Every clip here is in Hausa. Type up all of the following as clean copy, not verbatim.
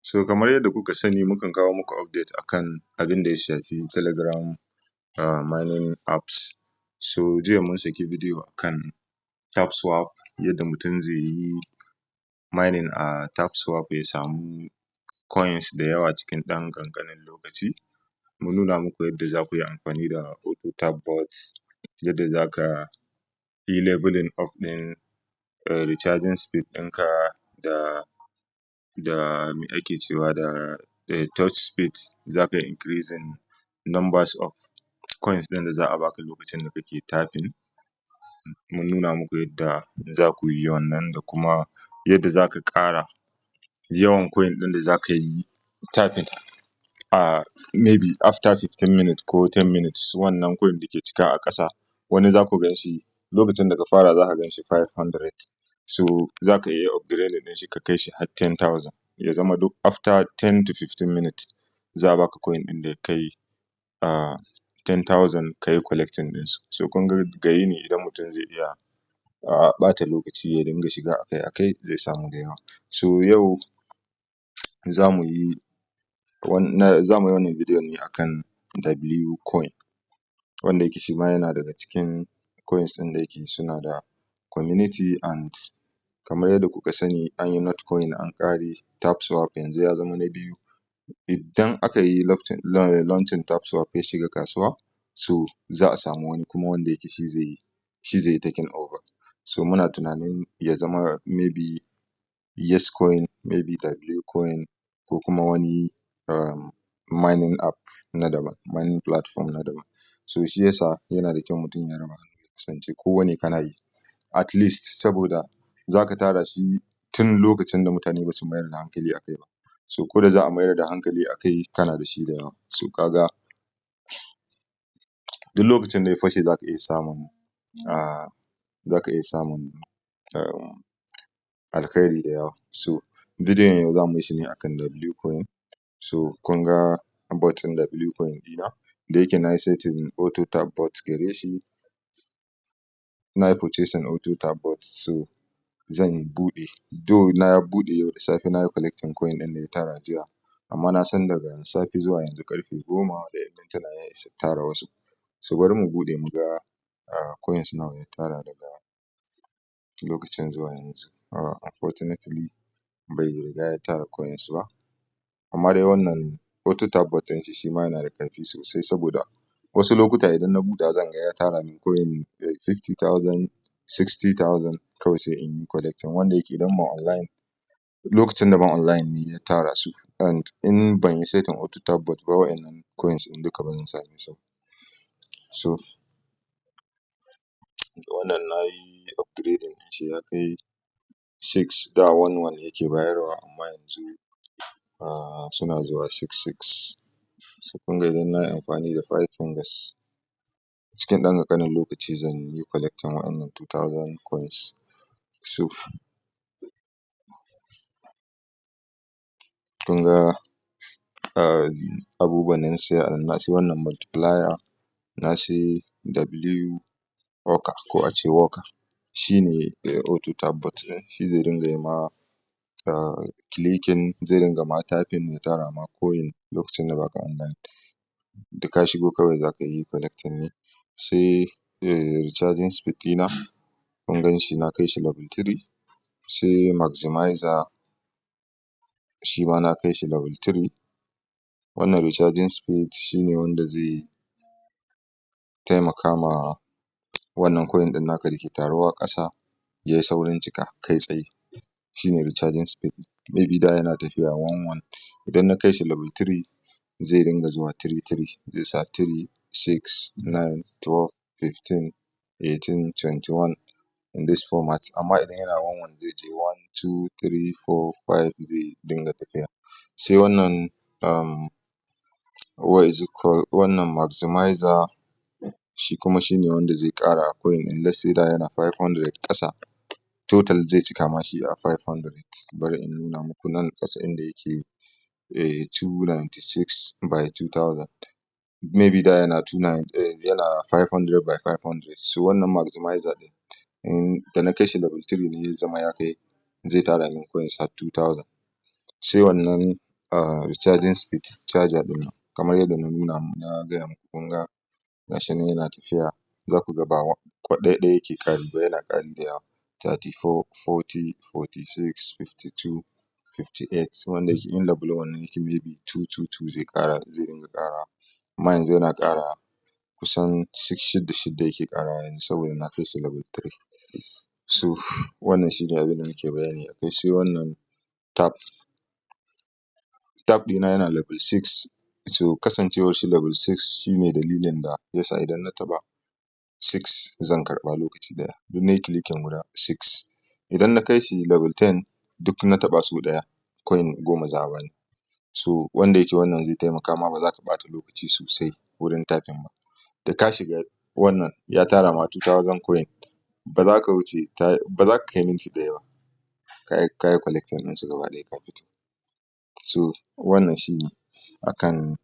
So kamar yadda kuka sani, mukan kawo muku update akan abin da ya shafi Telegram mining apps. So jiya mun saki bidiyo akan TapSwap, yadda mutum zai yi mining a TapSwap ya samu coins da yawa cikin ɗan ƙanƙanin lokaci. Mun nuna muku yadda za ku yi amfani da auto tap bot, yadda za ka yi leveling up ɗin recharging speed ɗinka da me ake cewa da touch speed, za ka yi increasing numbers of coins ɗin da za a baka lokacin da kake tapping. Mun nuna muku yadda za ku yi wannan da kuma yadda za ka ƙara yawan coin ɗin da za ka yi tapping a maybe after 15 minutes ko 10 minutes. Wannan coin da ke cika a ƙasa, wani za ku gan shi lokacin da ka fara za ka gan shi 500, so za ka iya upgrading ɗin shi ka kai shi har 10,000, ya zama duk after 10 to 15 minutes za a baka coin ɗin da ya kai 10,000 ka yi collecting ɗinsu. So kun ga ga yini idan mutum zai iya ɓata lokaci ya dinga shiga akai-akai, zai samu da yawa. So yau za mu yi wannan bidiyon ne akan W coin, wanda yake shi ma yana daga cikin coins ɗin da yake suna da community. And kamar yadda kuka sani, an yi Notcoin an ƙare, TapSwap yanzu ya zama na biyu. Idan aka yi launching TapSwap ya shiga kasuwa, so za a samu wani kuma wanda yake shi zai yi taking over. So muna tunanin ya zama maybe Yescoin, maybe W coin, ko kuma wani mining app na daban, mining platform na daban. So shi yasa yana da kyau mutum ya raba hannu, ya kasance kowane kana yi at least, saboda za ka tara shi tun lokacin da mutane ba su mayar da hankali a kai ba. So ko da za a mayar da hankali a kai, kana da shi da yawa. So ka ga duk lokacin da ya fashe, za ka iya samun alkhairi da yawa. So bidiyon yau za mu yi shi ne akan W coin. So kun ga bot ɗin W coin ɗina da yake na yi setting auto tap bot gare shi, na yi purchasing auto tap bot. So zan buɗe, though na buɗe yau da safe, na yi collecting coin ɗin da ya tara jiya, amma na san daga safe zuwa yanzu ƙarfe 10 da ‘yan mintuna ya isa tara wasu. So bari mu buɗe mu ga coins nawa ya tara daga lokacin zuwa yanzu. Unfortunately bai riga ya tara coins ba, amma dai wannan auto tap bot ɗin shi shima yana da ƙarfi sosai, saboda wasu lokuta idan na buɗe zan ga ya tara min coin 50,000, 60,000, kawai sai in yi collecting, wanda yake idan ban online, lokacin da ban online ne ya tara su. And in ban yi setting auto tap bot ba, wa'innan coins ɗin duka ba zan same su ba. So wannan na yi upgrading ɗin shi ya kai six, da one one yake bayarwa, amma yanzu suna zuwa six six. So kun ga idan na yi amfani da five fingers, cikin ɗan ƙanƙanin lokaci zan yi collecting wa'innan 2000 coins. So kun ga abubuwan da na siya a nan, na siya wannan multiplier, na sayi W worker, ko a ce worker, shi ne auto tap bot ɗin. Shi zai dinga yi ma clicking, zai dinga ma tapping, ya tara ma coin lokacin da baka online. Da ka shigo kawai za ka yi collecting ne. Sai recharging speed ɗina, kun gan shi na kai shi level three. Sai maximizer, shi ma na kai shi level three. Wannan recharging speed shi ne wanda zai taimaka ma wannan coin ɗin naka da ke taruwa ƙasa ya yi saurin cika kai tsaye, shi ne recharging speed. Maybe da yana tafiya one one, idan na kai shi level three zai dinga zuwa three three, zai sa 3, 6, 9, 12, 15, 18, 21 in this format. Amma idan yana one one, zai je one, two, three, four, five, zai dinga tafiya. Sai wannan what is it called, wannan maximizer, shi kuma shi ne wanda zai ƙara coin ɗin. Let's say da yana 500 ƙasa, total zai cika ma shi a 500. Bari in nuna muku nan ƙasa inda yake 296 by 2000. Maybe da yana two nine yana 500 by 500. So wannan maximizer ɗin, in da na kai shi level three ne ya zama ya kai Zai tara min coins har 2000. Sai wannan recharging speed charger ɗin nan, kamar yadda na nuna, na gaya muku, kun ga gashi nan yana tafiya. Za ku ga ba ɗaya ɗaya yake ƙari ba, yana ƙari da yawa: 34, 40, 46, 52, 58. Wanda yake in level 1 yake, maybe 2 2 2 zai ƙara, zai dinga ƙara, amma yanzu yana ƙara kusan 6, shidda shidda yake ƙarawa yanzu, saboda na kai shi level 3. So wannan shi ne abin da muke bayani akai. Sai wannan tap tap ɗina yana level 6. So kasancewar shi level 6 shine dalilin da yasa idan na taɓa 6 zan karɓa lokaci ɗaya. Duk nayi clicking guda 6. Idan na kai shi level 10, duk na taɓa sau ɗaya, coin 10 za a bani. So wanda yake wannan zai taimaka ma, ba za ka ɓata lokaci sosai wurin tapping ba. Da ka shiga wannan ya tara ma 2000 coin, ba za ka wuce, ba za ka kai minti 1 ba, ka yi collecting ɗinsu gaba ɗaya ka fito. So wannan shi ne akan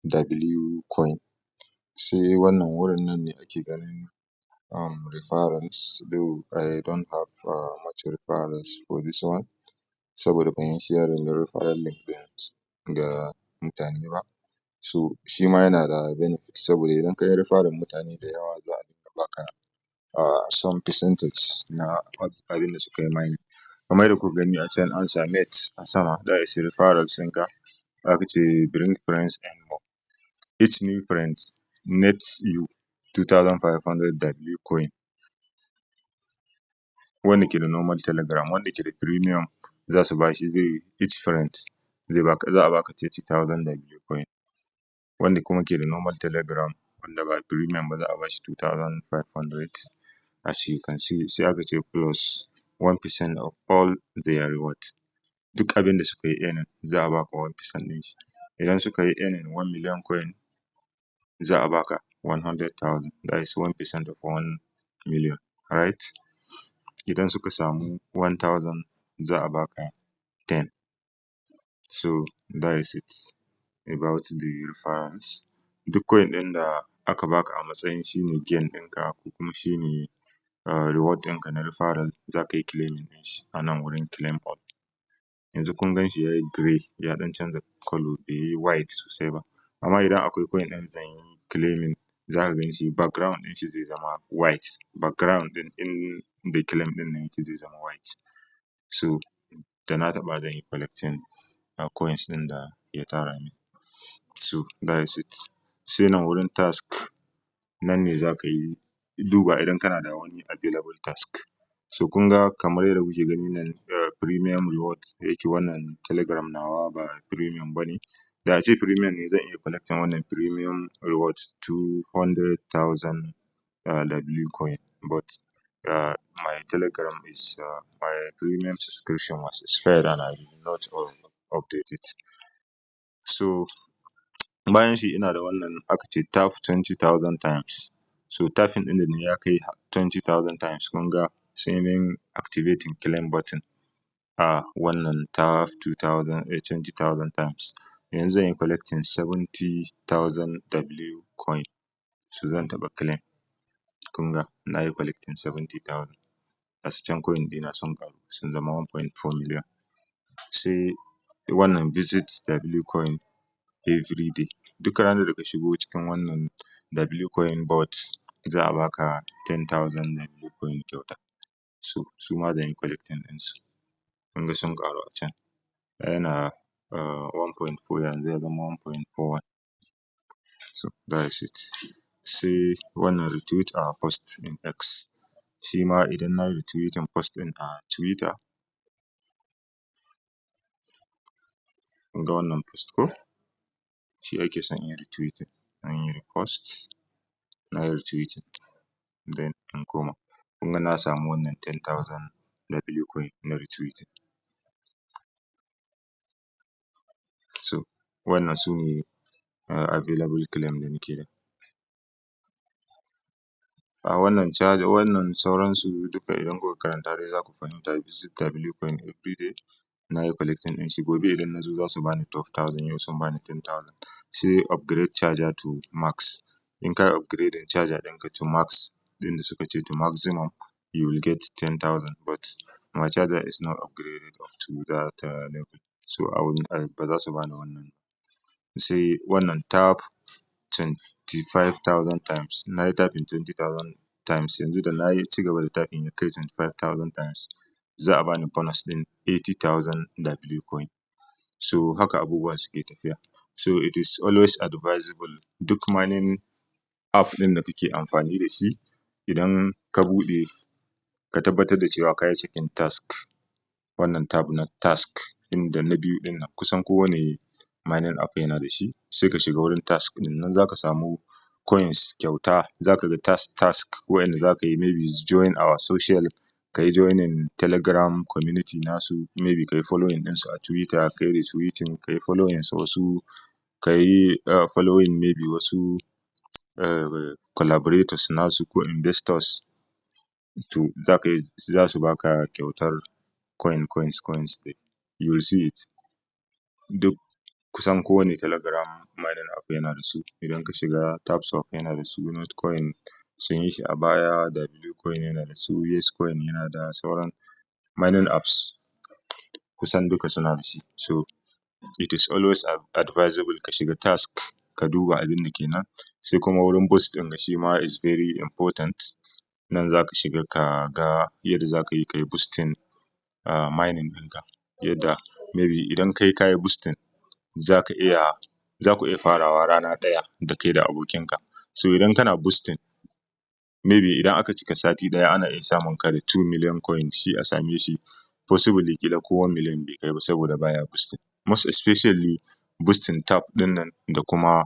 W coin. Sai wannan wurin nan ne ake ganin referrals, though I don't have much referrals for this one, saboda ban yi sharing da referral link ɗin ga mutane ba. So shi ma yana da benefit, saboda idan ka yi referring mutane da yawa, za a dinga baka some percentage na abin da suka yi mining. Kamar yadda kuka gani a can an sa mates a sama, that is referrals ɗinka. Aka ce bring friends and more. Each new friend nets you 2500 W coin. Wanda ke da normal Telegram, wanda ke da premium za su bashi zai each friend zai baka, za a baka 30,000 W coin. Wanda kuma ke da normal Telegram, wanda ba premium ba, za a bashi 2500, as you can see. Sai aka ce plus 1% of all their rewards. Duk abin da suka yi earning, za a baka 1% ɗin shi. Idan suka yi earning 1 million coin, za a baka 100,000, that is 1% of 1 million, right? Idan suka samu 1000, za a baka 10. So that is it about the referrals. Duk coin ɗin da aka baka a matsayin shine gain ɗinka ko kuma shine reward ɗinka na referral, za ka yi claiming ɗin shi a nan wurin claim all. Yanzu kun gan shi ya yi grey, ya ɗan canza colour, bai yi white sosai ba. Amma idan akwai coin ɗin zan yi claiming, za ka gan shi background ɗin shi zai zama white, background ɗin inda claim ɗin nan yake zai zama white. So da na taɓa, zan yi collecting coins ɗin da ya tara min. So that is it. Sai nan wurin task, nan ne za ka yi duba idan kana da wani available task. So kun ga kamar yadda kuke gani nan, premium reward. Da yake wannan Telegram nawa ba premium ba ne, da ace premium ne, zan iya collecting wannan premium reward 200,000 W coin, but my Telegram is my premium subscription was expired and I did not update it. So bayan shi ina da wannan, aka ce tap 20,000 times. So tapping ɗin da nayi ya kai 20,000 times. Kun ga sun yi min activating claim button a wannan tap 2000, 20,000 times. Yanzu zan yi collecting 70,000 W coin. So zan taɓa claim. Kun ga na yi collecting 70,000. Ga su can, coin ɗina sun ƙaru, sun zama 1.4 million. Sai wannan visit W coin every day. Duk ranar da ka shigo cikin wannan W coin bot, za a baka 10,000 W coin kyauta. So su ma zan yi collecting ɗinsu. Kun ga sun ƙaru a can, yana 1.4, yanzu ya zama 1.41. So that is it. Sai wannan retweet our post in X. Shi ma idan na yi retweeting post ɗin a Twitter, kun ga wannan post ko, shi ake son in yi retweeting, in yi repost, na yi retweeting, then in koma, kun ga na samu wannan 10,000 W coin na retweeting. So wannan su ne available claim da nake da. A wannan charge, wannan sauransu duka, idan kuka karanta dai za ku fahimta. Visit W coin everyday, na yi collecting ɗin shi. Gobe idan na zo za su bani 12,000, yau sun bani 10,000. Sai upgrade charger to max. In ka yi upgrading charger ɗinka to max ɗin da suka ce to maximum, you will get 10,000, but My charger is not upgraded up to that level, so ba za su bani wannan. Sai wannan tap 25,000 times, na yi tapping 20,000 times, yanzu da na yi ci gaba da tapping ya kai 25,000 times, za a bani bonus ɗin 80,000 W coin. So haka abubuwan suke tafiya. So it is always advisable, duk mining app ɗin da kake amfani da shi, idan ka buɗe, ka tabbatar da cewa ka yi checking task, wannan tab na task inda na biyu ɗin nan, kusan kowane mining app yana da shi. Sai ka shiga wurin task ɗin nan, za ka samu coins kyauta. Za ka ga task task wa'inda za ka yi, maybe join our social, ka yi joining Telegram community nasu, maybe ka yi following ɗinsu a Twitter, ka yi retweeting, ka yi following su wasu, ka yi following maybe wasu collaborators nasu ko investors, to za su baka kyautar coin, coins, coins. You will see it. Duk kusan kowane Telegram mining app yana da su. Idan ka shiga Tapswap yana da su, Notcoin sun yi shi a baya, W coin yana da su, Yescoin yana da sauran mining apps, kusan duka suna da shi. So it is always advisable ka shiga task ka duba abin da ke nan. Sai kuma wurin boost ɗin ga, shi ma is very important. Nan za ka shiga ka ga yadda za ka yi ka yi boosting mining ɗinka, yadda maybe idan kai ka yi boosting, za ku iya farawa rana ɗaya da kai da abokinka. So idan kana boosting, maybe idan aka cika sati ɗaya, ana iya samun ka da 2 million coin, shi a same shi possibly ƙila ko 1 million bai kai ba saboda baya boosting. Most especially boosting tab ɗin nan da kuma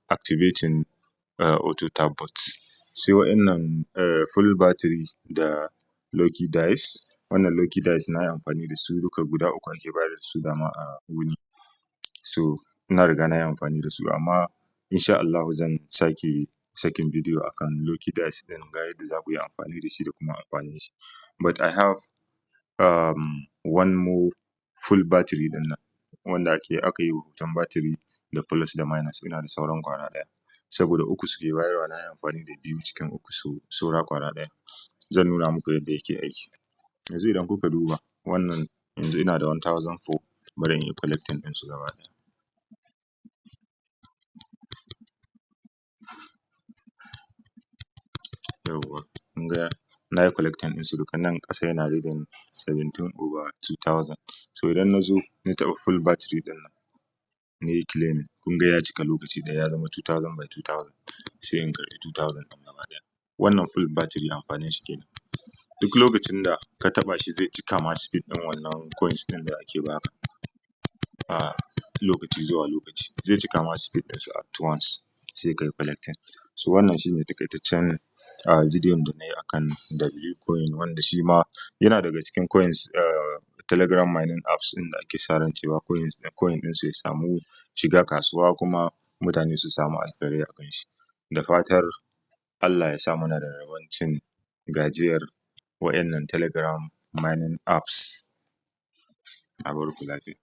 activating auto tap bot. Sai wa'innan full battery da lucky dice. Wannan lucky dice na yi amfani da su duka, guda uku ake bayar da su dama a wuni. So na riga na yi amfani da su, amma insha Allahu zan sake sakin bidiyo akan lucky dice ɗin, ga yadda za ku yi amfani da shi da kuma amfanin shi. But I have one more full battery ɗin nan wanda aka yi hoton battery da plus da minus. Ina da sauran ƙwara ɗaya saboda uku suke bayarwa, na yi amfani da biyu cikin uku, so saura ƙwara ɗaya. Zan nuna muku yadda yake aiki. Yanzu idan kuka duba wannan, yanzu ina da 1004, bari in yi collecting ɗinsu gaba ɗaya. Yawwa, kun ga na yi collecting ɗinsu duka. Nan ƙasa yana reading 17 over 2000. So idan na zo na taɓa full battery ɗin nan, na yi claiming, kun ga ya cika lokaci ɗaya, ya zama 2000 by 2000, sai in karɓi 2000 ɗin gaba ɗaya. Wannan full battery amfanin shi kenan. Duk lokacin da ka taɓa shi, zai cika ma speed ɗin wannan coins ɗin da ake baka a lokaci zuwa lokaci, zai cika ma speed ɗinsu at once, sai ka yi collecting. So wannan shi ne taƙaitaccen bidiyon da na yi akan W coin, wanda shi ma yana daga cikin coins Telegram mining apps ɗin da ake sa ran cewa coin ɗinsu ya samu shiga kasuwa kuma mutane su samu alkhairai a kan shi. Da fatar Allah ya sa muna da rabon cin gajiyar wa'innan Telegram mining apps. Na bar ku lafiya.